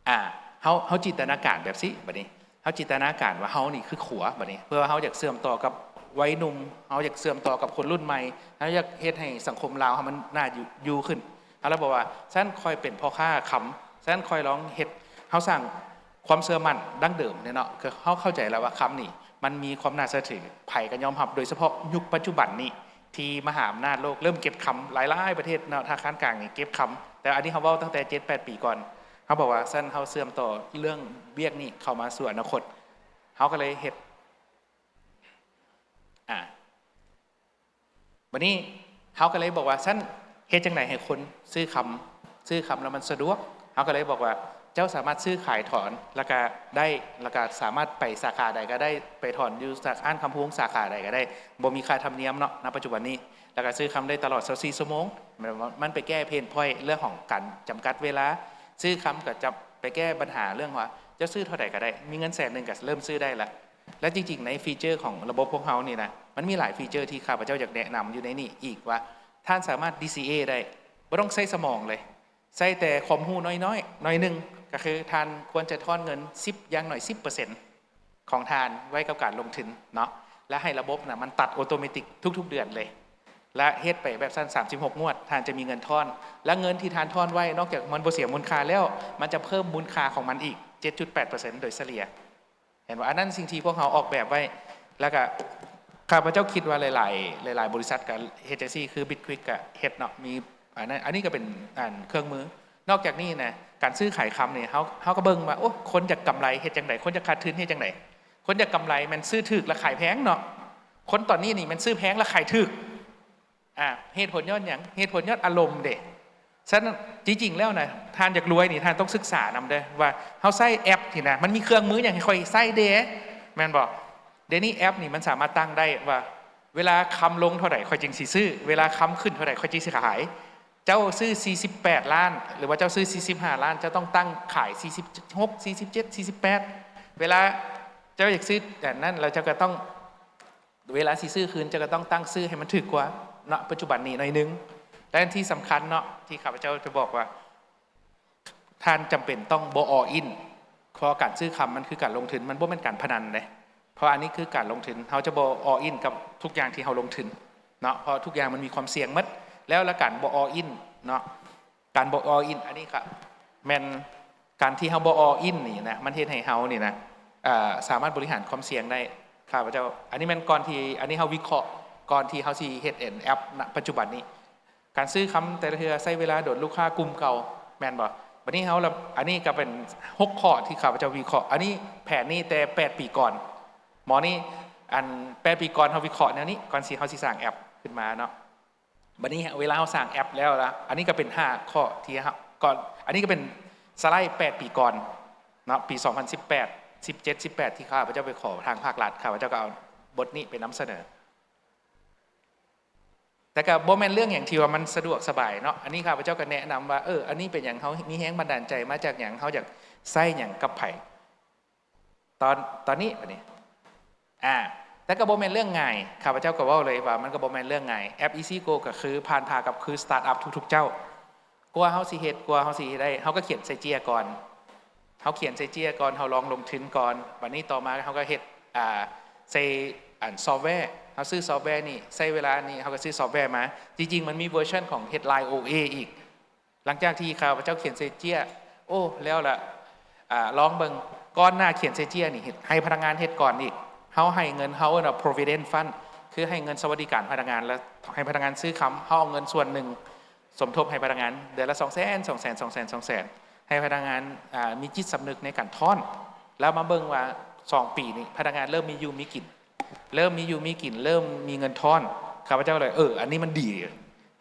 ອາ ເຮົາ ເຮົາຈິນຕະນາການແບບຊີ້ ບັດນີ້ ເຮົາຈິນຕະນາການວ່າເຮົານີ້ຄືຂົວ ບັດນີ້ ເພື່ອວ່າເຮົາຢາກເຊື່ອມຕໍ່ກັບໄວໜຸ່ມ, ເຮົາຢາກເຊື່ອມຕໍ່ກັບຄົນລຸ້ນໃໝ່, ເຮົາຢາກເຮັດໃຫ້ສັງຄົມລາວເຮົາມັນໜ້າຢູ່ ຢູ່ຂຶ້ນ. ເຮົາເລີຍບອກວ່າ ຊັ້ນຂ້ອຍເປັນພໍ່ຄ້າຄຳ, ຊັ້ນຂ້ອຍລອງເຮັດ ເຮົາສ້າງຄວາມເຊື່ອໝັ້ນດັ້ງເດີມເນາະ. ຄືເຮົາເຂົ້າໃຈແລ້ວວ່າຄຳນີ້ມັນມີຄວາມໜ້າເຊື່ອຖື, ໃຜກໍຍອມຮັບ, ໂດຍສະເພາະຍຸກປັດຈຸບັນນີ້ ທີ່ມະຫາອຳນາດໂລກເລີ່ມເກັບຄຳ, ຫຼາຍໆປະເທດເນາະ ທະນາຄານກາງນີ້ເກັບຄຳ, ແຕ່ອັນນີ້ເຮົາເວົ້າຕັ້ງແຕ່ເຈັດແປດປີກ່ອນ. ເຮົາບອກວ່າ ຊັ້ນເຮົາເຊື່ອມຕໍ່ເລື່ອງວຽກນີ້ເຂົ້າມາສູ່ອະນາຄົດ. ເຮົາກໍເລີຍເຮັດ ອາ ບັດນີ້ເຮົາກໍເລີຍບອກວ່າ ຊັ້ນເຮັດຈັ່ງໃດໃຫ້ຄົນຊື້ຄຳ, ຊື້ຄຳແລ້ວມັນສະດວກ. ເຮົາກໍເລີຍບອກວ່າ ເຈົ້າສາມາດຊື້ຂາຍຖອນ ແລ້ວກໍໄດ້, ແລ້ວກໍສາມາດໄປສາຂາໃດກໍໄດ້, ໄປຖອນຢູ່ສາ ຮ້ານຄຳພຸງສາຂາໃດກໍໄດ້, ບໍ່ມີຄ່າທຳນຽມເນາະ ນະປັດຈຸບັນນີ້. ແລ້ວກໍຊື້ຄຳໄດ້ຕະຫຼອດຊາວສີ່ຊົ່ວໂມງ. ມັນ ມັນໄປແກ້ pain point ເລື່ອງຂອງການຈຳກັດເວລາ. ຊື້ຄຳກໍຈະໄປແກ້ບັນຫາເລື່ອງວ່າ ເຈົ້າຊື້ເທົ່າໃດກໍໄດ້, ມີເງິນແສນໜຶ່ງກໍເລີ່ມຊື້ໄດ້ລະ. ແລະ ຈິງໆ ໃນຟີເຈີຂອງລະບົບພວກເຮົານີ້ນະ ມັນມີຫຼາຍຟີເຈີທີ່ຂ້າພະເຈົ້າຢາກແນະນຳຢູ່ໃນນີ້ອີກວ່າ ທ່ານສາມາດ ດີຊີເອ ໄດ້ ບໍ່ຕ້ອງໃຊ້ສະໝອງເລີຍ, ໃຊ້ແຕ່ຄວາມຮູ້ນ້ອຍໆ ໜ້ອຍໜຶ່ງ, ກໍຄືທ່ານຄວນຈະທ້ອນເງິນສິບ ຢ່າງໜ້ອຍສິບເປີເຊັນຂອງທ່ານໄວ້ກັບການລົງທຶນເນາະ, ແລະ ໃຫ້ລະບົບນະ ມັນຕັດ automatic ທຸກໆເດືອນເລີຍ ແລະ ເຮັດໄປແບບຊັ້ນ ສາມສິບຫົກງວດ ທ່ານຈະມີເງິນທ້ອນ, ແລະ ເງິນທີ່ທ່ານທ້ອນໄວ້ ນອກຈາກມັນບໍ່ເສຍມູນຄ່າແລ້ວ ມັນຈະເພີ່ມມູນຄ່າຂອງມັນອີກ ເຈັດຈຸດແປດເປີເຊັນ ໂດຍສະເລ່ຍ. ເຫັນບໍ່? ອັນນັ້ນສິ່ງທີ່ພວກເຮົາອອກແບບໄວ້ ແລ້ວກະຂ້າພະເຈົ້າຄິດວ່າຫຼາຍໆ ຫຼາຍໆບໍລິສັດກະເຮັດຈັ່ງຊີ້ ຄື Bitquick ກະເຮັດເນາະ, ມີອັນນັ້ນ ອັນນີ້ກະເປັນ ອັນ ເຄື່ອງມື. ນອກຈາກນີ້ນະ ການຊື້ຂາຍຄຳນີ້ ເຮົາ ເຮົາກະເບິ່ງວ່າ ໂອ້ ຄົນຢາກກຳໄລເຮັດຈັ່ງໃດ? ຄົນຢາກຂາດທຶນເຮັດຈັ່ງໃດ? ຄົນຢາກກຳໄລແມ່ນຊື້ຖືກລະຂາຍແພງເນາະ, ຄົນຕອນນີ້ນີ້ແມ່ນຊື້ແພງລະຂາຍຖືກ. ອາ ເຫດຜົນຍ້ອນຫຍັງ? ເຫດຜົນຍ້ອນອາລົມເດ. ສະນັ້ນ ຈິງໆແລ້ວນະ ທ່ານຢາກລວຍນີ້ ທ່ານຕ້ອງສຶກສານຳເດີວ່າ ເຮົາໃຊ້ແອັບນີ້ນະ ມັນມີເຄື່ອງມືຫຍັງໃຫ້ຂ້ອຍໃຊ້ແດ່ ແມ່ນບໍ່? ດຽວນີ້ແອັບນີ້ມັນສາມາດຕັ້ງໄດ້ວ່າ ເວລາຄຳລົງເທົ່າໃດ ຂ້ອຍຈຶ່ງຊິຊື້, ເວລາຄຳຂຶ້ນເທົ່າໃດ ຂ້ອຍຈຶ່ງຊິຂາຍ. ເຈົ້າຊື້ສີ່ສິບແປດລ້ານ ຫຼືວ່າເຈົ້າຊື້ສີ່ສິບຫ້າລ້ານ ເຈົ້າຕ້ອງຕັ້ງຂາຍສີ່ສິບຫົກ ສີ່ສິບເຈັດ ສີ່ສິບແປດ. ເວລາເຈົ້າຢາກຊື້ອັນນັ້ນ ແລ້ວເຈົ້າກະຕ້ອງ ເວລາຊິຊື້ຄືນ ເຈົ້າກໍຕ້ອງຕັ້ງຊື້ໃຫ້ມັນຖືກກວ່າເນາະ ປັດຈຸບັນນີ້ໜ້ອຍໜຶ່ງ. ແລະ ທີ່ສຳຄັນເນາະ ທີ່ຂ້າພະເຈົ້າຈະບອກວ່າ ທ່ານຈຳເປັນຕ້ອງບໍ່ all in ເພາະການຊື້ຄຳມັນຄືການລົງທຶນ, ມັນບໍ່ແມ່ນການພະນັນເດ້. ເພາະອັນນີ້ຄືການລົງທຶນ, ເຮົາຈະບໍ່ all in ກັບທຸກຢ່າງທີ່ເຮົາລົງທຶນເນາະ, ເພາະທຸກຢ່າງມັນມີຄວາມສ່ຽງໝົດ. ແລ້ວ ແລະ ການບໍ່ all in ເນາະ ການບໍ່ all in ອັນນີ້ກະແມ່ນ ການທີ່ເຮົາບໍ່ all in ນີ້ນະ ມັນເຮັດໃຫ້ເຮົານີ້ນະ ເອີ ສາມາດບໍລິຫານຄວາມສ່ຽງໄດ້. ຂ້າພະເຈົ້າ ອັນນີ້ແມ່ນກ່ອນທີ່ ອັນນີ້ເຮົາວິເຄາະກ່ອນທີ່ເຮົາຊິເຮັດ แอป ນະປັດຈຸບັນນີ້. ການຊື້ຄຳແຕ່ລະເທື່ອໃຊ້ເວລາດົນ, ລູກຄ້າກຸ່ມເກົ່າ ແມ່ນບໍ່? ບັດນີ້ເຮົາລະ ອັນນີ້ກະເປັນຫົກຂໍ້ທີ່ຂ້າພະເຈົ້າວິເຄາະ. ອັນນີ້ແຜນນີ້ແຕ່ແປດປີກ່ອນ. ໝໍນີ້ ອັນ ແປດປີກ່ອນເຮົາວິເຄາະແນວນີ້ ກ່ອນຊິ ເຮົາຊິສ້າງແອັບຂຶ້ນມາເນາະ. ບັດນີ້ເວລາເຮົາສ້າງແອັບແລ້ວລະ ອັນນີ້ກະເປັນຫ້າຂໍ້ທີ່ເຮົາ ກ່ອນ ອັນນີ້ກະເປັນສະໄລແປດປີກ່ອນເນາະ, ປີສອງພັນສິບແປດ ສິບເຈັດ ສິບແປດ ທີ່ຂ້າພະເຈົ້າໄປຂໍທາງພາກລັດ, ຂ້າພະເຈົ້າກະເອົາບົດນີ້ໄປນຳສະເໜີ. ແຕ່ກະບໍ່ແມ່ນເລື່ອງຫຍັງທີ່ວ່າມັນສະດວກສະບາຍເນາະ, ອັນນີ້ຂ້າພະເຈົ້າກະແນະນຳວ່າ ເອີ ອັນນີ້ເປັນຫຍັງ, ເຮົາມີແຮງບັນດານໃຈມາຈາກຫຍັງ, ເຮົາຢາກໃຊ້ຫຍັງກັບໃຜ. ຕອນ ຕອນນີ້ ບັດນີ້ ອາ ແຕ່ກະບໍ່ແມ່ນເລື່ອງງ່າຍ, ຂ້າພະເຈົ້າກະເວົ້າເລີຍວ່າມັນກະບໍ່ແມ່ນເລື່ອງງ່າຍ. ແອັບ Easy Go ກະຄືຜ່ານຜ່າກັບຄື ສະຕາດອັບທຸກໆເຈົ້າ. ກວ່າເຮົາຊິເຮັດ ກວ່າເຮົາຊິເຮັດໄດ້ ເຮົາກະຂຽນໃສ່ເຈ້ຍກ່ອນ, ເຮົາຂຽນໃສ່ເຈ້ຍກ່ອນ, ເຮົາລອງລົງທຶນກ່ອນ, ບັດນີ້ຕໍ່ມາເຮົາກະເຮັດ ອາ ໃສ່ອັນຊອບແວ, ເຮົາຊື້ຊອບແວນີ້ ໃຊ້ເວລານີ້ ເຮົາກະຊື້ຊອບແວມາ. ຈິງໆມັນມີເວີຊັນຂອງເຮັດ Line ໂອເອ ອີກ. ຫຼັງຈາກທີ່ຂ້າພະເຈົ້າຂຽນໃສ່ເຈ້ຍ ໂອ້ ແລ້ວລະ ອາ ລອງເບິ່ງ ກ່ອນໜ້າຂຽນໃສ່ເຈ້ຍນີ້ ເຮັດ ໃຫ້ພະນັກງານເຮັດກ່ອນອີກ. ເຮົາໃຫ້ເງິນ ເຮົາເອີ້ນວ່າ provident fund ຄືໃຫ້ເງິນສະຫວັດດີການພະນັກງານ ແລະ ໃຫ້ພະນັກງານຊື້ຄຳ, ເຮົາເອົາເງິນສ່ວນໜຶ່ງສົມທົບໃຫ້ພະນັກງານ ເດືອນລະສອງແສນ ສອງແສນ ສອງແສນ ສອງແສນ. ໃຫ້ພະນັກງານ ອ່າ ມີຈິດສຳນຶກໃນການທ້ອນ ແລ້ວມາເບິ່ງວ່າສອງປີນີ້ພະນັກງານເລີ່ມມີຢູ່ມີກິນ ເລີ່ມມີຢູ່ມີກິນ ເລີ່ມມີເງິນທ້ອນ ຂ້າພະເຈົ້າເລີຍ ເອີ ອັນນີ້ມັນດີ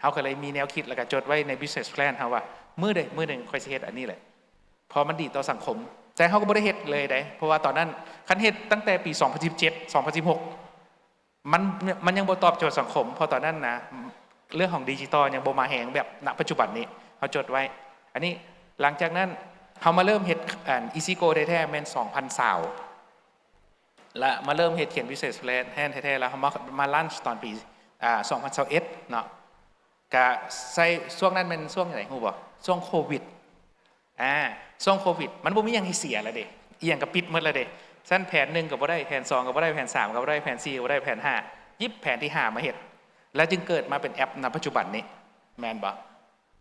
ເຮົາກໍເລີຍມີແນວຄິດ ແລ້ວກໍຈົດໄວ້ໃນ business plan ເຮົາວ່າ ມື້ໃດມື້ໜຶ່ງຂ້ອຍຊິເຮັດອັນນີ້ແຫຼະ ເພາະມັນດີຕໍ່ສັງຄົມ ແຕ່ເຮົາກໍບໍ່ໄດ້ເຮັດເລີຍເດ້ ເພາະວ່າຕອນນັ້ນ ຄັນເຮັດຕັ້ງແຕ່ປີສອງພັນສິບເຈັດ ສອງພັນສິບຫົກ ມັນ ມັນຍັງບໍ່ຕອບໂຈດສັງຄົມ ເພາະຕອນນັ້ນນະ ເລື່ອງຂອງດິຈິຕອລຍັງບໍ່ມາແຮງແບບນະປັດຈຸບັນນີ້ ເຮົາຈົດໄວ້ ອັນນີ້ ຫຼັງຈາກນັ້ນ ເຮົາມາເລີ່ມເຮັດ ອັນ Easy Go ແທ້ໆ ແມ່ນສອງພັນຊາວ ແລະ ມາເລີ່ມເຮັດຂຽນ Business Plan ແທ້ໆ ແລ້ວເຮົາມາ ມາ launch ຕອນປີ ອ່າ ສອງພັນຊາວເອັດເນາະ ກະໃສ່ ຊ່ວງນັ້ນແມ່ນຊ່ວງໃດຮູ້ບໍ່? ຊ່ວງໂຄວິດ ອ່າ ຊ່ວງໂຄວິດ ມັນບໍ່ມີຫຍັງໃຫ້ເສຍແລ້ວເດ້ ອີ່ຫຍັງກໍປິດໝົດແລ້ວເດ້ ຊັ້ນແຜນໜຶ່ງກໍບໍ່ໄດ້ ແຜນສອງກໍບໍ່ໄດ້ ແຜນສາມກໍບໍ່ໄດ້ ແຜນສີ່ກໍບໍ່ໄດ້ ແຜນຫ້າ ຫຍິບແຜນທີຫ້າມາເຮັດ ແລ້ວຈຶ່ງເກີດມາເປັນແອັບນະປັດຈຸບັນນີ້ ແມ່ນບໍ່?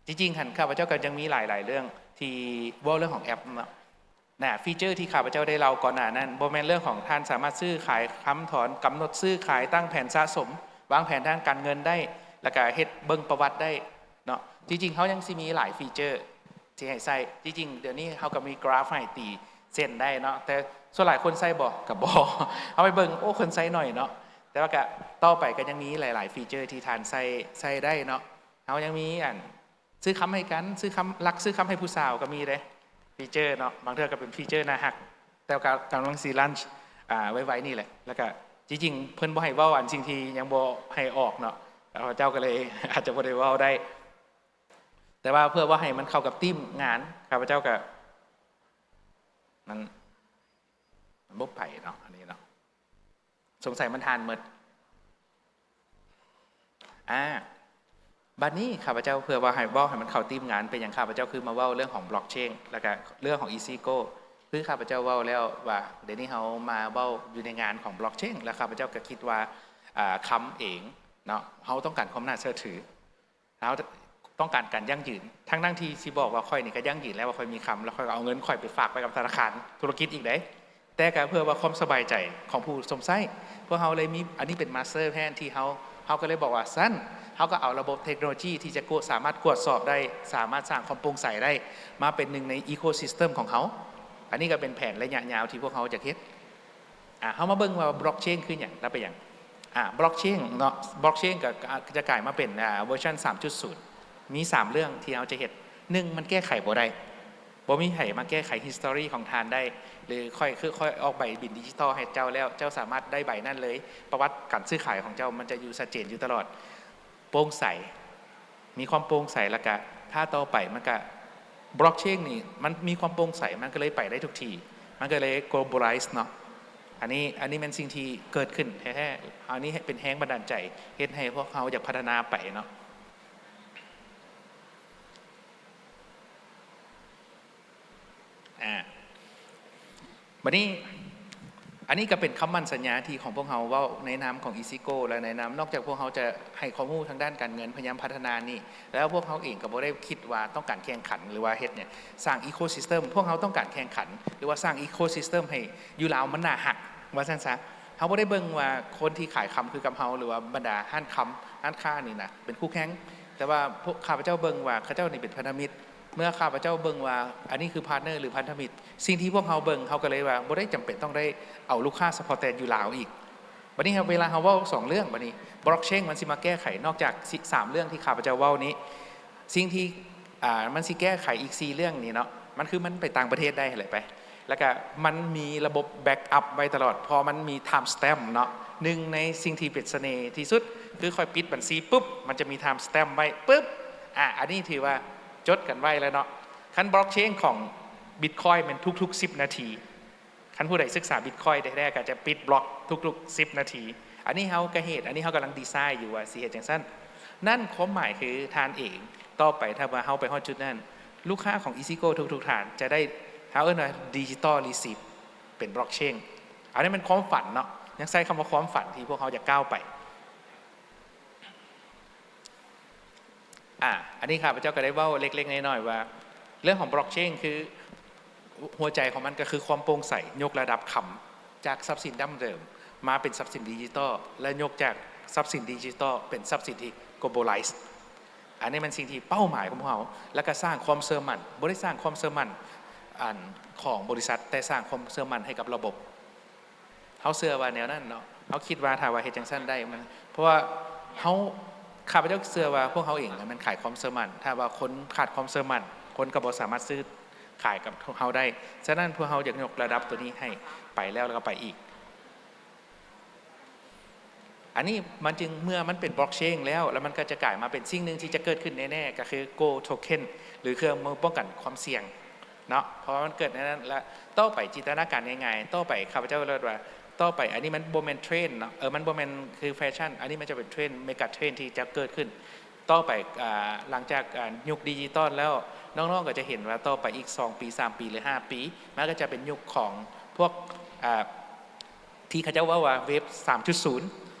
ທີ່ຈິງຫັ້ນ ຂ້າພະເຈົ້າກໍຍັງມີຫຼາຍໆເລື່ອງທີ່ເວົ້າເລື່ອງຂອງແອັບເນາະ ນະ feature ທີ່ຂ້າພະເຈົ້າໄດ້ເລົ່າກ່ອນໜ້ານັ້ນ ບໍ່ແມ່ນເລື່ອງຂອງທ່ານສາມາດຊື້ຂາຍ, ຄຳຖອນ, ກຳນົດຊື້ຂາຍ, ຕັ້ງແຜນສະສົມ, ວາງແຜນທາງການເງິນໄດ້ ແລ້ວກະເຮັດເບິ່ງປະຫວັດໄດ້ເນາະ ທີ່ຈິງເຮົາຍັງຊິມີຫຼາຍ feature ທີ່ໃຫ້ໃຊ້ ທີ່ຈິງດຽວນີ້ເຮົາກໍມີກຣາຟໃຫ້ຕີເສັ້ນໄດ້ເນາະ ແຕ່ສ່ວນຫຼາຍຄົນໃຊ້ບໍ່? ກໍບໍ່ ເຮົາໄປເບິ່ງ ໂອ້ ຄົນໃຊ້ໜ້ອຍເນາະ ແຕ່ວ່າກະຕໍ່ໄປກໍຍັງມີຫຼາຍໆ feature ທີ່ທ່ານໃຊ້ ໃຊ້ໄດ້ເນາະ ເຮົາຍັງມີອັນ ຊື້ຄຳໃຫ້ກັນ ຊື້ຄຳ ລັກຊື້ຄຳໃຫ້ຜູ້ສາວກໍມີເດ້ feature ເນາະ ບາງເທື່ອກໍເປັນ feature ໜ້າຮັກ ແຕ່ກໍກຳລັງຊິ launch ອ່າ ໄວໆນີ້ແຫຼະ ແລ້ວກໍທີ່ຈິງເພິ່ນບໍ່ໃຫ້ເວົ້າອັນສິ່ງທີ່ຍັງບໍ່ໃຫ້ອອກເນາະ ຂ້າພະເຈົ້າກໍເລີຍອາດຈະບໍ່ໄດ້ເວົ້າໄດ້ ແຕ່ວ່າເພື່ອວ່າໃຫ້ມັນເຂົ້າກັບທີມງານ ຂ້າພະເຈົ້າກໍ ມັນ ມັນບໍ່ໄປເນາະ ອັນນີ້ເນາະ ສົງໄສມັນທານໝົດ ອ່າ ບັດນີ້ຂ້າພະເຈົ້າ ເພື່ອວ່າໃຫ້ເວົ້າໃຫ້ມັນເຂົ້າທີມງານ ເປັນຫຍັງຂ້າພະເຈົ້າຄືມາເວົ້າເລື່ອງຂອງ blockchain ແລ້ວກະເລື່ອງຂອງ Easy Go ຄືຂ້າພະເຈົ້າເວົ້າແລ້ວວ່າ ດຽວນີ້ເຮົາມາເວົ້າຢູ່ໃນງານຂອງ blockchain ແລ້ວຂ້າພະເຈົ້າກໍຄິດວ່າ ອ່າ ຄຳເອງເນາະ ເຮົາຕ້ອງການຄວາມໜ້າເຊື່ອຖື ເຮົາຕ້ອງການການຢັ້ງຢືນ ທັງໆທີ່ຊິບອກວ່າຂ້ອຍນີ້ກໍຢັ້ງຢືນແລ້ວວ່າຂ້ອຍມີຄຳ ແລ້ວຂ້ອຍກໍເອົາເງິນຂ້ອຍໄປຝາກໄວ້ກັບທະນາຄານທຸລະກິດອີກເດ້ ແຕ່ກໍເພື່ອວ່າຄວາມສະບາຍໃຈຂອງຜູ້ຊົມໃຊ້ ພວກເຮົາເລີຍມີ ອັນນີ້ເປັນ master plan ທີ່ເຮົາ ເຮົາກໍເລີຍບອກວ່າ ຊັ້ນ ເຮົາກໍເອົາລະບົບເທັກໂນໂລຈີທີ່ຈະກວດ ສາມາດກວດສອບໄດ້ ສາມາດສ້າງຄວາມໂປ່ງໃສໄດ້ ມາເປັນໜຶ່ງໃນ ecosystem ຂອງເຮົາ ອັນນີ້ກໍເປັນແຜນໄລຍະຍາວທີ່ພວກເຮົາຢາກເຮັດ. ອ່າ ເຮົາມາເບິ່ງວ່າ blockchain ຄືຫຍັງ ແລ້ວເປັນຫຍັງ? ອ່າ blockchain ເນາະ blockchain ກໍ ກໍຈະກາຍມາເປັນ ອ່າ version ສາມຈຸດສູນ ມີສາມເລື່ອງທີ່ເຮົາຈະເຮັດ ໜຶ່ງ ມັນແກ້ໄຂບໍ່ໄດ້ ບໍ່ມີໃຜມາແກ້ໄຂ history ຂອງທ່ານໄດ້ ຫຼື ຂ້ອຍ ຄືຂ້ອຍອອກໃບບິນດິຈິຕອລໃຫ້ເຈົ້າແລ້ວ ເຈົ້າສາມາດໄດ້ໃບນັ້ນເລີຍ ປະຫວັດການຊື້ຂາຍຂອງເຈົ້າມັນຈະຢູ່ຊັດເຈນຢູ່ຕະຫຼອດ ໂປ່ງໃສ ມີຄວາມໂປ່ງໃສ ແລ້ວກະຖ້າຕໍ່ໄປມັນກະ blockchain ນີ້ມັນມີຄວາມໂປ່ງໃສ ມັນກໍເລີຍໄປໄດ້ທຸກທີ່ ມັນກໍເລີຍ globalize ເນາະ ອັນນີ້ ອັນນີ້ແມ່ນສິ່ງທີ່ເກີດຂຶ້ນແທ້ໆ ອັນນີ້ເປັນແຮງບັນດານໃຈ ເຮັດໃຫ້ພວກເຮົາຢາກພັດທະນາໄປເນາະ. ອ່າ ບັດນີ້ ອັນນີ້ກໍເປັນຄຳໝັ້ນສັນຍາທີ່ຂອງພວກເຮົາເວົ້າໃນນາມຂອງ Easy Go ແລະ ໃນນາມ ນອກຈາກພວກເຮົາຈະໃຫ້ຄວາມຮູ້ທາງດ້ານການເງິນ ພະຍາຍາມພັດທະນານີ້ ແລ້ວພວກເຮົາເອງກໍບໍ່ໄດ້ຄິດວ່າຕ້ອງການແຂ່ງຂັນ ຫຼືວ່າເຮັດຫຍັງ ສ້າງ ecosystem ພວກເຮົາຕ້ອງການແຂ່ງຂັນ ຫຼືວ່າສ້າງ ecosystem ໃຫ້ຢູ່ລາວມັນໜ້າຮັກ ວ່າຊັ້ນຊະ ເຮົາບໍ່ໄດ້ເບິ່ງວ່າຄົນທີ່ຂາຍຄຳຄືກັບເຮົາ ຫຼືວ່າບັນດາຮ້ານຄຳ ຮ້ານຄ້ານີ້ນະ ເປັນຄູ່ແຂ່ງ ແຕ່ວ່າພວກຂ້າພະເຈົ້າເບິ່ງວ່າເຂົາເຈົ້ານີ້ເປັນພັນທະມິດ ເມື່ອຂ້າພະເຈົ້າເບິ່ງວ່າອັນນີ້ຄື partner ຫຼື ພັນທະມິດ ສິ່ງທີ່ພວກເຮົາເບິ່ງ ເຮົາກໍເລີຍວ່າບໍ່ໄດ້ຈຳເປັນຕ້ອງໄດ້ເອົາລູກຄ້າສະເພາະແຕ່ຢູ່ລາວອີກ. ບັດນີ້ເວລາເຮົາເວົ້າສອງເລື່ອງ ບັດນີ້ blockchain ມັນຊິມາແກ້ໄຂ ນອກຈາກສາມເລື່ອງທີ່ຂ້າພະເຈົ້າເວົ້ານີ້ ສິ່ງທີ່ ອ່າ ມັນຊິແກ້ໄຂອີກສີ່ເລື່ອງນີ້ເນາະ ມັນຄືມັນໄປຕ່າງປະເທດໄດ້ຫັ້ນແຫຼະໄປ ແລ້ວກະມັນມີລະບົບ backup ໄວ້ຕະຫຼອດ ເພາະມັນມີ time stamp ເນາະ ໜຶ່ງໃນສິ່ງທີ່ເປັນສະເໜ່ທີ່ສຸດ ຄືຂ້ອຍປິດບັນຊີປຸບ ມັນຈະມີ time stamp ໄວ້ປຶບ ອ່າ ອັນນີ້ຖືວ່າຈົດກັນໄວ້ແລ້ວເນາະ. ຄັນ blockchain ຂອງ Bitcoin ແມ່ນທຸກໆສິບນາທີ ຄັນຜູ້ໃດສຶກສາ Bitcoin ແທ້ໆ ກໍຈະປິດບລັອກທຸກໆສິບນາທີ. ອັນນີ້ເຮົາກະເຮັດ ອັນນີ້ເຮົາກຳລັງດີໄຊຢູ່ວ່າຊິເຮັດຈັ່ງຊັ້ນ. ນັ້ນຄວາມໝາຍຄືທ່ານເອງ ຕໍ່ໄປຖ້າວ່າເຮົາໄປຮອດຈຸດນັ້ນ ລູກຄ້າຂອງ Easy Go ທຸກໆທ່ານຈະໄດ້ ເຮົາເອີ້ນວ່າ digital receipt ເປັນ blockchain. ອັນນີ້ແມ່ນຄວາມຝັນເນາະ ຍັງໃຊ້ຄຳວ່າຄວາມຝັນທີ່ພວກເຮົາຢາກກ້າວໄປ. ອ່າ ອັນນີ້ຂ້າພະເຈົ້າກໍໄດ້ເວົ້າເລັກໆນ້ອຍໆວ່າ ເລື່ອງຂອງ blockchain ຄື ຫົວໃຈຂອງມັນກໍຄືຄວາມໂປ່ງໃສ ຍົກລະດັບຄຳຈາກຊັບສິນດັ້ງເດີມມາເປັນຊັບສິນດິຈິຕອລ ແລະ ຍົກຈາກຊັບສິນດິຈິຕອລເປັນຊັບສິນທີ່ globalize. ອັນນີ້ແມ່ນສິ່ງທີ່ເປົ້າໝາຍຂອງພວກເຮົາ ແລ້ວກໍສ້າງຄວາມເຊື່ອໝັ້ນ, ບໍ່ໄດ້ສ້າງຄວາມເຊື່ອໝັ້ນ ອັນ ຂອງບໍລິສັດ, ແຕ່ສ້າງຄວາມເຊື່ອໝັ້ນໃຫ້ກັບລະບົບ. ເຮົາເຊື່ອວ່າແນວນັ້ນເນາະ, ເຮົາຄິດວ່າຖ້າວ່າເຮັດຈັ່ງຊັ້ນໄດ້ ມັນ ເພາະວ່າເຮົາ ຂ້າພະເຈົ້າເຊື່ອວ່າພວກເຮົາເອງນະ ແມ່ນຂາຍຄວາມເຊື່ອໝັ້ນ. ຖ້າວ່າຄົນຂາດຄວາມເຊື່ອໝັ້ນ, ຄົນກໍບໍ່ສາມາດຊື້ຂາຍກັບເຮົາໄດ້. ສະນັ້ນ ພວກເຮົາຢາກຍົກລະດັບໂຕນີ້ໃຫ້ໄປແລ້ວ ແລ້ວກໍໄປອີກ. ອັນນີ້ມັນຈຶ່ງ ເມື່ອມັນເປັນບລັອກເຊນແລ້ວ ແລ້ວມັນກໍຈະກາຍມາເປັນສິ່ງໜຶ່ງທີ່ຈະເກີດຂຶ້ນແນ່ໆ ກໍຄື Gold Token ຫຼື ເຄື່ອງມືປ້ອງກັນຄວາມສ່ຽງເນາະ. ເພາະວ່າມັນເກີດໃນນັ້ນ ແລ້ວຕໍ່ໄປ ຈິນຕະນາການງ່າຍໆ ຕໍ່ໄປ ຂ້າພະເຈົ້າເອີ້ນວ່າ ຕໍ່ໄປ ອັນນີ້ມັນບໍ່ແມ່ນເທຣນເນາະ, ເອີ ມັນບໍ່ແມ່ນຄືແຟຊັ່ນ, ອັນນີ້ມັນຈະເປັນເທຣນ mega trend ທີ່ຈະເກີດຂຶ້ນຕໍ່ໄປ. ອາ ຫຼັງຈາກ ອາ ຍຸກດິຈິຕອນແລ້ວ ນ້ອງໆກໍຈະເຫັນວ່າຕໍ່ໄປອີກສອງປີ ສາມປີ ຫຼື ຫ້າປີ ມັນກໍຈະເປັນຍຸກຂອງພວກ ອາ ທີ່ເຂົາເຈົ້າເວົ້າວ່າເວບສາມຈຸດສູນ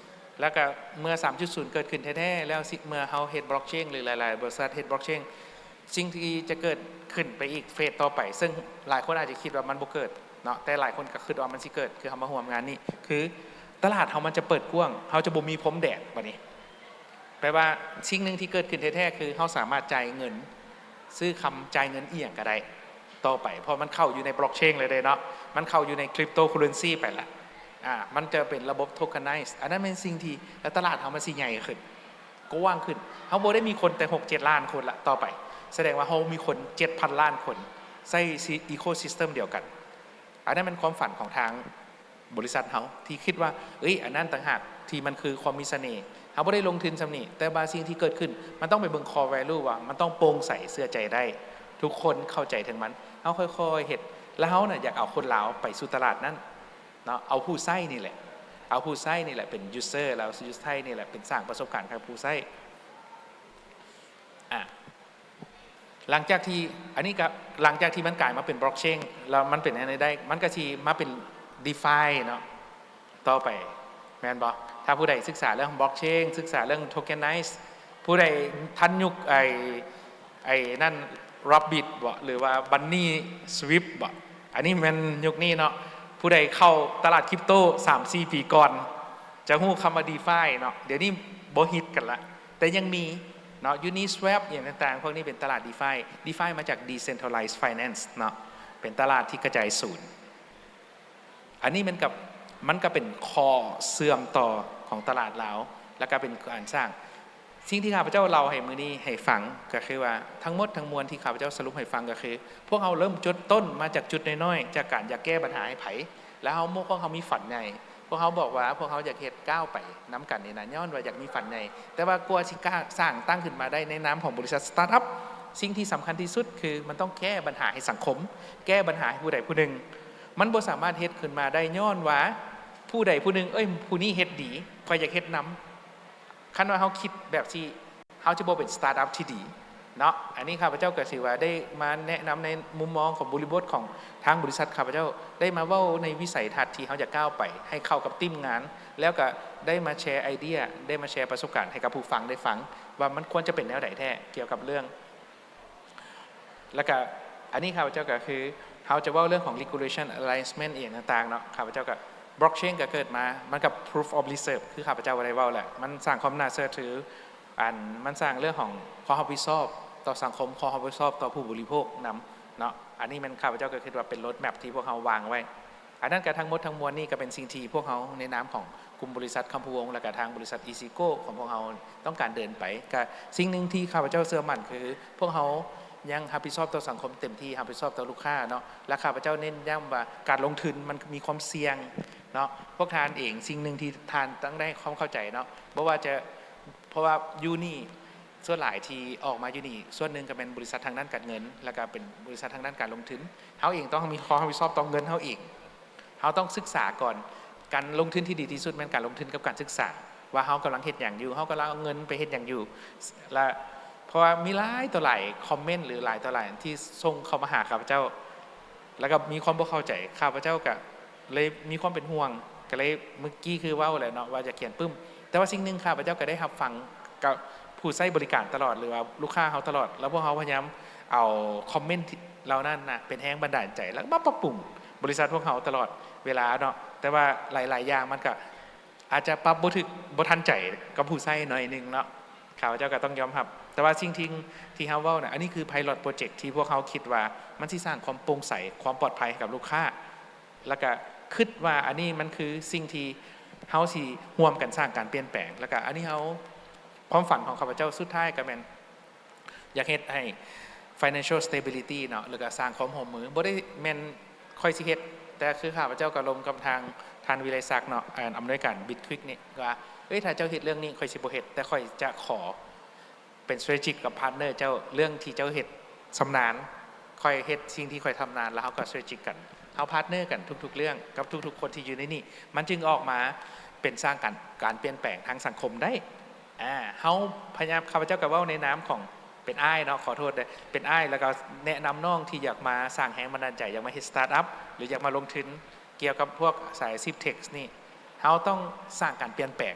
ແລ້ວກໍເມື່ອສາມຈຸດສູນເກີດຂຶ້ນແທ້ໆແລ້ວ ຊິ ເມື່ອເຮົາເຮັດບລັອກເຊນ ຫຼື ຫຼາຍໆບໍລິສັດເຮັດບລັອກເຊນ ສິ່ງທີ່ຈະເກີດຂຶ້ນໄປອີກເຟສຕໍ່ໄປ ເຊິ່ງຫຼາຍຄົນອາດຈະຄິດວ່າມັນບໍ່ເກີດເນາະ ແຕ່ຫຼາຍຄົນກໍຄິດວ່າມັນຊິເກີດ ຄືເຮົາມາຮ່ວມງານນີ້ ຄືຕະຫຼາດເຮົາມັນຈະເປີດກວ້າງ ເຮົາຈະບໍ່ມີພົມແດນບັດນີ້. ແປວ່າສິ່ງໜຶ່ງທີ່ເກີດຂຶ້ນແທ້ໆ ຄືເຮົາສາມາດຈ່າຍເງິນ ຊື້ຄຳ ຈ່າຍເງິນອີ່ຫຍັງກໍໄດ້ຕໍ່ໄປ ເພາະມັນເຂົ້າຢູ່ໃນບລັອກເຊນແລ້ວເດ້ເນາະ, ມັນເຂົ້າຢູ່ໃນຄຣິບໂຕເຄີເຣນຊີໄປລະ. ອາ ມັນຈະເປັນລະບົບໂທເຄນໄນສ໌ ອັນນັ້ນແມ່ນສິ່ງທີ່ ແລ້ວຕະຫຼາດເຮົາມັນຊິໃຫຍ່ຂຶ້ນ ກວ້າງຂຶ້ນ. ເຮົາບໍ່ໄດ້ມີຄົນແຕ່ຫົກເຈັດລ້ານຄົນລະ ຕໍ່ໄປ ສະແດງວ່າເຮົາມີຄົນເຈັດພັນລ້ານຄົນໃຊ້ ecosystem ດຽວກັນ. ອັນນັ້ນແມ່ນຄວາມຝັນຂອງທາງ ບໍລິສັດເຮົາທີ່ຄິດວ່າ ເອີຍ ອັນນັ້ນຕ່າງຫາກທີ່ມັນຄືຄວາມມີສະເໜ່. ເຮົາບໍ່ໄດ້ລົງທຶນສ່ຳນີ້ ແຕ່ວ່າສິ່ງທີ່ເກີດຂຶ້ນ ມັນຕ້ອງໄປເບິ່ງ core value ວ່າມັນຕ້ອງໂປ່ງໃສ ເຊື່ອໃຈໄດ້ ທຸກຄົນເຂົ້າໃຈເຖິງມັນ. ເຮົາຄ່ອຍໆເຮັດ ແລ້ວເຮົານະຢາກເອົາຄົນລາວໄປສູ່ຕະຫຼາດນັ້ນເນາະ, ເອົາຜູ້ໃຊ້ນີ້ແຫຼະ ເອົາຜູ້ໃຊ້ນີ້ແຫຼະເປັນ user ແລ້ວ user ນີ້ແຫຼະເປັນສ້າງປະສົບການໃຫ້ຜູ້ໃຊ້. ອາ ຫຼັງຈາກທີ່ ອັນນີ້ກໍ ຫຼັງຈາກທີ່ມັນກາຍມາເປັນບລັອກເຊນ ແລ້ວມັນເປັນແນວໃດໄດ້ ມັນກໍຊິມາເປັນ DeFi ເນາະ ຕໍ່ໄປ ແມ່ນບໍ່? ຖ້າຜູ້ໃດສຶກສາເລື່ອງບລັອກເຊນ ສຶກສາເລື່ອງໂທເຄນໄນສ໌ ຜູ້ໃດທັນຍຸກໄອ້ ໄອ້ນັ້ນ Rabbit ບໍ ຫຼືວ່າ Bunny Sweep ບໍ ອັນນີ້ແມ່ນຍຸກນີ້ເນາະ. ຜູ້ໃດເຂົ້າຕະຫຼາດຄຣິບໂຕສາມສີ່ປີກ່ອນ ຈະຮູ້ຄຳວ່າ DeFi ເນາະ. ດຽວນີ້ບໍ່ຮິດກັນລະ ແຕ່ຍັງມີເນາະ Uniswap ອີ່ຫຍັງຕ່າງໆ ພວກນີ້ເປັນຕະຫຼາດ DeFi. DeFi ມາຈາກ Decentralized Finance ເນາະ ເປັນຕະຫຼາດທີ່ກະຈາຍສູນ. ອັນນີ້ມັນກໍ ມັນກໍເປັນຂໍ້ເຊື່ອມຕໍ່ຂອງຕະຫຼາດລາວ ແລ້ວກໍເປັນການສ້າງ ສິ່ງທີ່ຂ້າພະເຈົ້າເລົ່າໃຫ້ມື້ນີ້ໃຫ້ຟັງ ກໍຄືວ່າທັງໝົດທັງມວນທີ່ຂ້າພະເຈົ້າສະຫຼຸບໃຫ້ຟັງ ກໍຄືພວກເຮົາເລີ່ມຈຸດຕົ້ນມາຈາກຈຸດນ້ອຍໆ ຈາກການຢາກແກ້ບັນຫາໃຫ້ໃຜ ແລ້ວເຮົາ ພວກເຮົາມີຝັນໃຫຍ່ ພວກເຮົາບອກວ່າພວກເຮົາຢາກເຮັດກ້າວໄປນຳກັນນີ້ນະ ຍ້ອນວ່າຢາກມີຝັນໃຫຍ່ ແຕ່ວ່າກວ່າຊິກ້າ ສ້າງຕັ້ງຂຶ້ນມາໄດ້ໃນນາມຂອງບໍລິສັດສະຕາດອັບ ສິ່ງທີ່ສຳຄັນທີ່ສຸດຄືມັນຕ້ອງແກ້ບັນຫາໃຫ້ສັງຄົມ ແກ້ບັນຫາໃຫ້ຜູ້ໃດຜູ້ໜຶ່ງ. ມັນບໍ່ສາມາດເຮັດຂຶ້ນມາໄດ້ຍ້ອນວ່າຜູ້ໃດຜູ້ໜຶ່ງ ເອີຍ ຜູ້ນີ້ເຮັດດີ ຂ້ອຍຢາກເຮັດນຳ. ຄັນວ່າເຮົາຄິດແບບທີ່ ເຮົາຈະບໍ່ເປັນສະຕາດອັບທີ່ດີເນາະ. ອັນນີ້ຂ້າພະເຈົ້າກໍຖືວ່າໄດ້ມາແນະນຳໃນມຸມມອງຂອງບໍລິບົດຂອງທາງບໍລິສັດ. ຂ້າພະເຈົ້າໄດ້ມາເວົ້າໃນວິໄສທັດທີ່ເຮົາຢາກກ້າວໄປ ໃຫ້ເຂົ້າກັບທີມງານ ແລ້ວກໍໄດ້ມາແຊໄອເດຍ ໄດ້ມາແຊປະສົບການໃຫ້ກັບຜູ້ຟັງໄດ້ຟັງ ວ່າມັນຄວນຈະເປັນແນວໃດແທ້ ກ່ຽວກັບເລື່ອງ ແລ້ວກະ ອັນນີ້ຂ້າພະເຈົ້າກະຄື ເຮົາຈະເວົ້າເລື່ອງຂອງ regulation alignment ອີ່ຫຍັງຕ່າງໆເນາະ. ຂ້າພະເຈົ້າກະ ບລັອກເຊນກະເກີດມາ ມັນກະ proof of reserve ຄືຂ້າພະເຈົ້າໄດ້ເວົ້າແຫຼະ ມັນສ້າງຄວາມໜ້າເຊື່ອຖື ອັນ ມັນສ້າງເລື່ອງຂອງຄວາມຮັບຜິດຊອບຕໍ່ສັງຄົມ ຄວາມຮັບຜິດຊອບຕໍ່ຜູ້ບໍລິໂພກນຳເນາະ. ອັນນີ້ແມ່ນ ຂ້າພະເຈົ້າກະຄິດວ່າເປັນ roadmap ທີ່ພວກເຮົາວາງໄວ້. ອັນນັ້ນກະທັງໝົດທັງມວນນີ້ກະເປັນສິ່ງທີ່ພວກເຮົາໃນນາມຂອງກຸ່ມບໍລິສັດຄຳພູວົງ ແລະກະທາງບໍລິສັດ EasyGo ຂອງພວກເຮົາຕ້ອງການເດີນໄປ. ກະສິ່ງໜຶ່ງທີ່ຂ້າພະເຈົ້າເຊື່ອໝັ້ນຄື ພວກເຮົາຍັງຮັບຜິດຊອບຕໍ່ສັງຄົມເຕັມທີ່ ຮັບຜິດຊອບຕໍ່ລູກຄ້າເນາະ ແລະຂ້າພະເຈົ້າເນັ້ນຢ້ຳວ່າການລົງທຶນມັນມີຄວາມສ່ຽງເນາະ. ພວກທ່ານເອງ ສິ່ງໜຶ່ງທີ່ທ່ານຕ້ອງໄດ້ຄວາມເຂົ້າໃຈເນາະ ບໍ່ວ່າຈະ ເພາະວ່າຢູ່ນີ້ ສ່ວນຫຼາຍທີ່ອອກມາຢູ່ນີ້ ສ່ວນໜຶ່ງກະແມ່ນບໍລິສັດທາງດ້ານການເງິນ ແລະກະເປັນບໍລິສັດທາງດ້ານການລົງທຶນ. ເຮົາເອງຕ້ອງມີຄວາມຮັບຜິດຊອບຕໍ່ເງິນເຮົາເອງ. ເຮົາຕ້ອງສຶກສາກ່ອນ. ການລົງທຶນທີ່ດີທີ່ສຸດແມ່ນການລົງທຶນກັບການສຶກສາ ວ່າເຮົາກຳລັງເຮັດຫຍັງຢູ່ ເຮົາກຳລັງເອົາເງິນໄປເຮັດຫຍັງຢູ່ ແລະ ເພາະວ່າມີຫຼາຍຕໍ່ຫຼາຍຄອມເມັນ ຫຼື ຫຼາຍຕໍ່ຫຼາຍທີ່ສົ່ງເຂົ້າມາຫາຂ້າພະເຈົ້າ ແລະກະມີຄວາມບໍ່ເຂົ້າໃຈ. ຂ້າພະເຈົ້າກະເລີຍມີຄວາມເປັນຫ່ວງ ກະເລີຍ ເມື່ອກີ້ຄືເວົ້າແຫຼະເນາະ ວ່າຢາກຂຽນປຶ້ມ ແຕ່ວ່າສິ່ງໜຶ່ງ ຂ້າພະເຈົ້າກະໄດ້ຮັບຟັງກັບຜູ້ໃຊ້ບໍລິການຕະຫຼອດ ຫຼືວ່າລູກຄ້າເຮົາຕະຫຼອດ ແລ້ວພວກເຮົາພະຍາຍາມເອົາຄອມເມັນເຫຼົ່ານັ້ນນະ ເປັນແຮງບັນດານໃຈ ແລ້ວມາປັບປຸງບໍລິສັດພວກເຮົາຕະຫຼອດເວລາເນາະ. ແຕ່ວ່າຫຼາຍໆຢ່າງມັນກະອາດຈະປັບບໍ່ຖືກ ບໍ່ທັນໃຈກັບຜູ້ໃຊ້ໜ້ອຍໜຶ່ງເນາະ. ຂ້າພະເຈົ້າກໍຕ້ອງຍອມຮັບ ແຕ່ວ່າສິ່ງທີ່ ທີ່ເຮົາເວົ້ານະ ອັນນີ້ຄື pilot project ທີ່ພວກເຮົາຄິດວ່າມັນຊິສ້າງຄວາມໂປ່ງໃສ ຄວາມປອດໄພໃຫ້ກັບລູກຄ້າ ແລ້ວກໍຄິດວ່າອັນນີ້ມັນຄືສິ່ງທີ່ເຮົາຊິຮ່ວມກັນສ້າງການປ່ຽນແປງ ແລ້ວກໍອັນນີ້ເຮົາ ຄວາມຝັນຂອງຂ້າພະເຈົ້າສຸດທ້າຍກໍແມ່ນ ຢາກເຮັດໃຫ້ financial stability ເນາະ ແລ້ວກໍສ້າງຄວາມຮ່ວມມື ບໍ່ໄດ້ແມ່ນຂ້ອຍຊິເຮັດ ແຕ່ຄືຂ້າພະເຈົ້າກໍລົມກັບທາງທ່ານ ວິໄລສັກ ເນາະ ອຳນວຍການ Bitquick ນີ້ວ່າ ເອີຍ ຖ້າເຈົ້າເຮັດເລື່ອງນີ້ ຂ້ອຍຊິບໍ່ເຮັດ ແຕ່ຂ້ອຍຈະຂໍເປັນ strategic ກັບ partner ເຈົ້າ ເລື່ອງທີ່ເຈົ້າເຮັດຊຳນານ ຂ້ອຍເຮັດສິ່ງທີ່ຂ້ອຍຊຳນານ ແລ້ວເຮົາກໍ strategic ກັນ ເຮົາ partner ກັນທຸກໆເລື່ອງ ກັບທຸກໆຄົນທີ່ຢູ່ໃນນີ້ ມັນຈຶ່ງອອກມາເປັນສ້າງການ ການປ່ຽນແປງທາງສັງຄົມໄດ້. ອາ ເຮົາພະຍາຍາມ ຂ້າພະເຈົ້າກໍເວົ້າໃນນາມຂອງເປັນອ້າຍເນາະ ຂໍໂທດເດີ້ ເປັນອ້າຍ ແລ້ວກໍແນະນຳນ້ອງທີ່ຢາກມາສ້າງແຮງບັນດານໃຈ ຢາກມາເຮັດ startup ຫຼື ຢາກມາລົງທຶນກ່ຽວກັບພວກສາຍ Civtech ນີ້ ເຮົາຕ້ອງສ້າງການປ່ຽນແປງ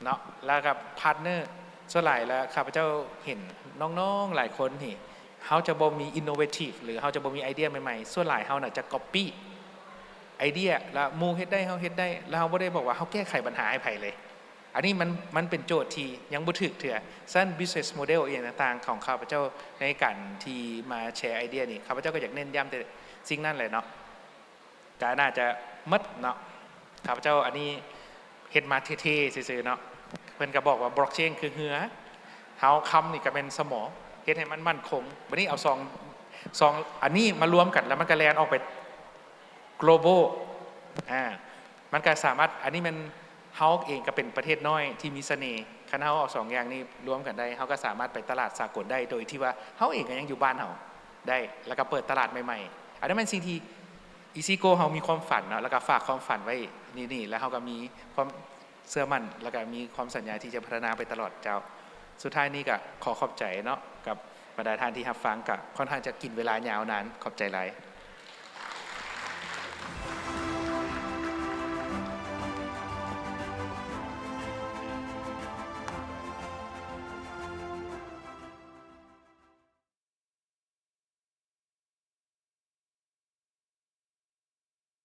ເນາະ ແລ້ວກໍ partner ສ່ວນຫຼາຍແລ້ວ ຂ້າພະເຈົ້າເຫັນນ້ອງໆຫຼາຍຄົນນີ້ ເຮົາຈະບໍ່ມີ innovative ຫຼື ເຮົາຈະບໍ່ມີໄອເດຍໃໝ່ໆ ສ່ວນຫຼາຍເຮົານະຈະ copy ໄອເດຍ ແລ້ວໝູ່ເຮັດໄດ້ ເຮົາເຮັດໄດ້ ແລ້ວເຮົາບໍ່ໄດ້ບອກວ່າເຮົາແກ້ໄຂບັນຫາໃຫ້ໃຜເລີຍ. ອັນນີ້ມັນ ມັນເປັນໂຈດທີ່ຍັງບໍ່ຖືກເທື່ອ. ສະນັ້ນ business model ອີ່ຫຍັງຕ່າງໆຂອງຂ້າພະເຈົ້າ ໃນການທີ່ມາແຊໄອເດຍນີ້ ຂ້າພະເຈົ້າກໍຢາກເນັ້ນຢ້ຳແຕ່ສິ່ງນັ້ນແຫຼະເນາະ. ກໍໜ້າຈະໝົດເນາະ ຂ້າພະເຈົ້າ ອັນນີ້ເຮັດມາເທ່ໆຊື່ໆເນາະ. ເພິ່ນກໍບອກວ່າ blockchain ຄືເຮືອ ເຮົາຄຳນີ້ກໍແມ່ນສະໝໍ ເຮັດໃຫ້ມັນໝັ້ນຄົງ. ບັດນີ້ເອົາສອງ ສອງອັນນີ້ມາລວມກັນ ແລ້ວມັນກໍແລ່ນອອກໄປ global ອາ ມັນກໍສາມາດ ອັນນີ້ແມ່ນ ເຮົາເອງກໍເປັນປະເທດນ້ອຍທີ່ມີສະເໜ່ ຄັນເຮົາເອົາສອງຢ່າງນີ້ລວມກັນໄດ້ ເຮົາກໍສາມາດໄປຕະຫຼາດສາກົນໄດ້ ໂດຍທີ່ວ່າເຮົາເອງກໍຍັງຢູ່ບ້ານເຮົາໄດ້ ແລ້ວກໍເປີດຕະຫຼາດໃໝ່ໆ. ອັນນັ້ນແມ່ນສິ່ງທີ່ EasyGo ເຮົາມີຄວາມຝັນເນາະ ແລ້ວກໍຝາກຄວາມຝັນໄວ້ນີ້ໆ ແລ້ວເຮົາກໍມີຄວາມເຊື່ອໝັ້ນ ແລ້ວກໍມີຄວາມສັນຍາທີ່ຈະພັດທະນາໄປຕະຫຼອດເຈົ້າ. ສຸດທ້າຍນີ້ກໍຂໍຂອບໃຈເນາະ ກັບບັນດາທ່ານທີ່ຮັບຟັງ ກໍຄ່ອນຂ້າງຈະກິນເວລາຍາວນານ ຂອບໃຈຫຼາຍ.